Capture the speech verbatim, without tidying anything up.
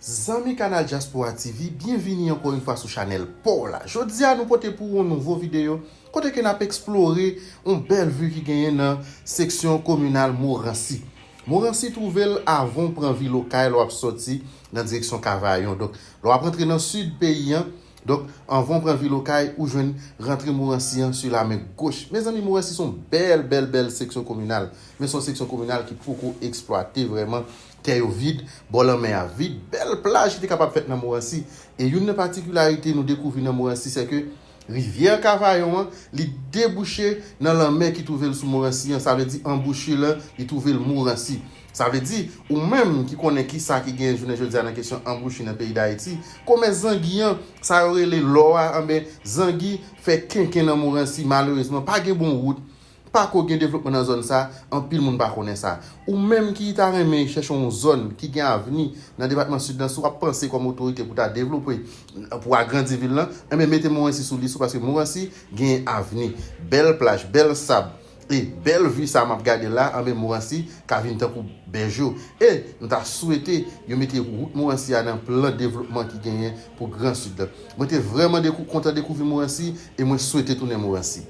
Zanmi kanal Diaspora T V, byenvini ankò yon fwa sou chanèl pa w la. Jodi a, nou pote pou ou yon nouvo videyo kote ke n ap eksplore yon bèl vi ki genyen nan seksyon kominal Moransi. Moransi twouve l avan w pran vil Okay lè w ap sòti nan direksyon Kavayon. Donk, lè w ap rantre nan sid peyi an, donk, anvan w pran vil Okay, ou jwenn rantre Moransi an sou la men goch. Mezanmi, Moransi se yon bèl, bèl, bèl seksyon kominal. Men se yon seksyon kominal ki poko eksplwate vrèman. Tè yo vid, bò lanmè a vid, bèl plaj ki te kapab fèt nan Moransi. E youn nan patikilarite nou dekouvri nan Moransi, se ke rivyè Kavayon an, li debouche nan lanmè ki twouve l sou Moransi an, sa vle di anbouchi lan, li twouve l Moransi. Sa vle di, ou menm ki konnen ki sa ki gen jounen jodi a nan kesyon anbouchi nan peyi Dayiti, komès zangi an, sa yo rele lò a, anben, zangi fè kenken nan Moransi, malerezman, pa gen bon wout, pa ko gen devlopman nan zòn sa, anpil moun pa konnen sa. Ou menm ki ta renmen chèche yon zòn ki gen avni nan depatman Sid lan, si w ap panse kòm otorite pou ta devlope, pou agrandi vil lan, enben mete Moransi sou lis ou, paske Moransi gen avni. Bèl plaj, bèl sab, e bèl vi sa m ap gade la, anben Moransi ka vin tankou Bèjo. E nou ta swete yo mete wout Moransi a nan plan devlopman ki genyen pou Gran Sid lan. Mwen te vrèman dekou-, kontan dekouvri Moransi e mwen swete tounen Moransi.